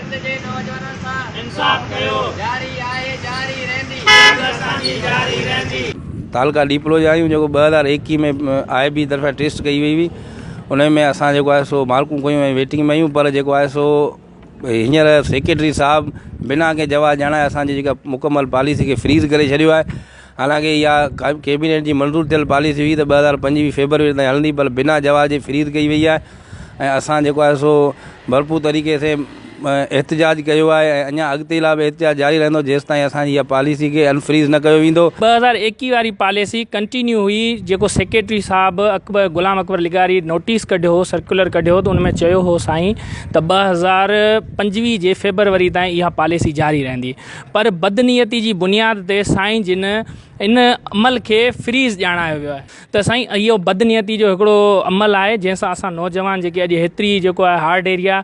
سنڌ جي نوجوانن سان انصاف ڪيو. جاري آهي جاري رهندي. جنگ اسان جي جاري رهندي. تعلقه ڏيپلو جا آهيون جيڪو 2021 ۾ آء بي طرفان ٽيسٽ ڪئي وئي هئي ان ۾ اسان جيڪو آهي سو مارڪون کنيون ۽ ويٽنگ ۾ آهيون پر جيڪو آهي سو هينئر سيڪريٽري صاحب بنا ڪنهن جواز ڄاڻائي اسان جي جيڪا مڪمل پاليسي کي فريز ڪري ڇڏيو آهي حالانڪه اها ڪيبينيٽ جي منظور ٿيل پاليسي هئي ته 2025 فيبروري تائين هلندي پر بنا جواز جي فريز ڪئي وئي آهي ۽ اسان جيڪو آهي سو ڀرپور طريقي سي احتجاج ڪيو آهي ۽ اڃا اڳتي لاء به احتجاج جاري رهندو جيستائين اسان جي اها پاليسي کي انفريز نه ڪيو ويندو. 2021 واري پاليسي ڪنٽينيو هئي جيڪو سيڪريٽري صاحب اڪبر غلام اڪبر لغاري نوٽيس ڪڍيو هو سرڪيولر ڪڍيو هو ته ان ۾ چيو هو سائين ته 2025 جي فيبروري تائين اها پاليسي جاري رهندي پر بدنيتي جي بنياد تي سائين جن ان عمل کي فريز ڄاڻايو ويو آهي ته سائين اهو بدنيتي جو هڪڙو عمل آهي جنهن سان اسان نوجوان جيڪي اڄ هيتري جيڪو آهي هارڊ ايريا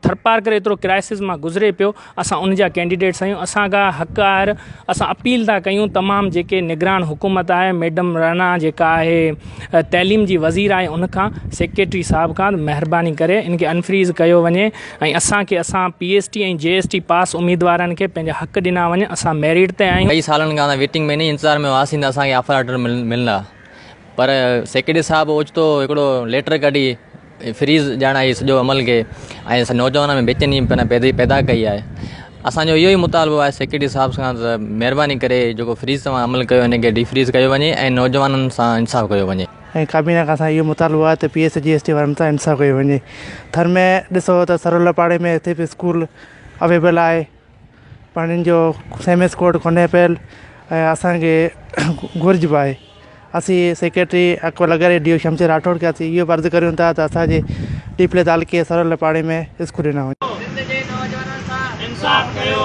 ٿرپارڪر ايترو ڪرائسس مان گذري پيو اسان ان جا ڪينڊيڊيٽس آهيون اسان کان حق آهر اسان اپيل ٿا ڪيون تمام جيڪي نگران حڪومت آهي ميڊم رعنا جيڪا آهي تعليم جي وزير آهي ان کان سيڪريٽري صاحب کان مهرباني ڪري ان کي انفريز ڪيو وڃي ۽ اسان کي اسان P S T ۽ G S T pass اميدوارن کي پنهنجا حق ڏنا وڃن اسان ميرٽ تي آهيون. ڪئي سالن کان اسان ويٽنگ ۾ انهي انتظار ۾ هئاسين ته اسان کي آفر آرڊر ملندا پر سيڪريٽري صاحب اوچتو هڪڙو ليٽر ڪڍي فريز ڄاڻائي سڄو عمل کي ۽ اسان نوجوانن ۾ بيچيني پيدا ڪئي آهي اسان جو اهو ئي مطالبو آهي سيڪريٽري صاحب کان ته مهرباني ڪري جيڪو فريز توهان عمل ڪيو ان کي ڊي فريز ڪيو وڃي ۽ نوجوانن سان انصاف ڪيو وڃي. ۽ ڪابينا کان اسان اهو مطالبو آهي ته P S G S T وارن سان انصاف ڪيو وڃي ٿر ۾ ڏسو ته سرول پاڙي ۾ هتي به اسڪول اويبل آهي پاڻين جو سيمس ڪوڊ ڪونهي پيل ۽ اسان کي گهرج به آهي اسين سيڪريٽري اڪبر لغاري ڊي او شمشير راٺوڙ کي اسين اهو به عرض ڪريون ٿا ته اسان جي ڏيپلي تعلقي سرول پاڙي ۾ اسڪول ڏنا وڃن. سنڌ جي نوجوانن سان انصاف ڪيو.